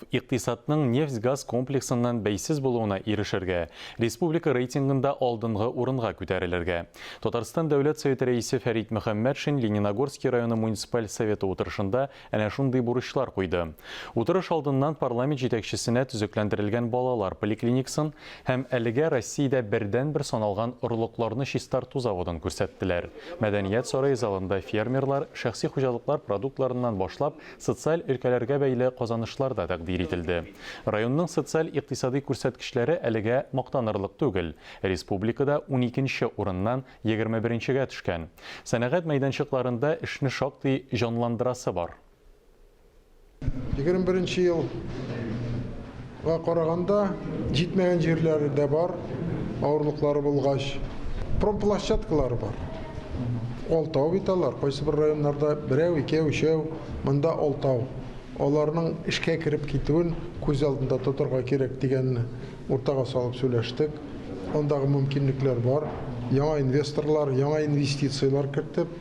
Икътисадның нефть-газ комплексыннан бәйсез булуына ирешергә, республика рейтингында алдынгы урынга күтәрелергә. Татарстан Дәүләт Советы Рәисе Фәрит Мөхәммәтшин Лениногорский районы муниципаль советы утырышында әнә шундый бурычлар куйды. Утырыш алдыннан парламент җитәкчесенә төзекләндерелгән балалар поликлиникасын һәм әлегә Россиядә бердәнбер саналган орлыкларны чистарту заводын күрсәттеләр. Мәдәният сарае залында фермерлар, шәхси хуҗалыклар продуктларыннан башлап социаль өлкәләргә бәйле казанышлар да тәкъдир ителде. Районның социаль-икътисадый күрсәткечләре әлегә мактанырлык түгел. Республикада уникенче урыннан 21-нчегә төшкән. Сәнәгать мәйданчыкларында эшне шактый җанландырасы бар. 21 нче елга караганда җитмәгән җирләре дә бар, авырлыклары булгач. Промплощадкалары бар. Алтау бит алар, кайсы бер районнарда берәү, икәү, өчәү, монда алтау. Аларның эшкә кереп китүен күз алдында тотарга кирәк дигәнне уртага салып сөйләштек. Андагы мөмкинлекләр бар. Яңа инвесторлар, яңа инвестицияләр кертеп.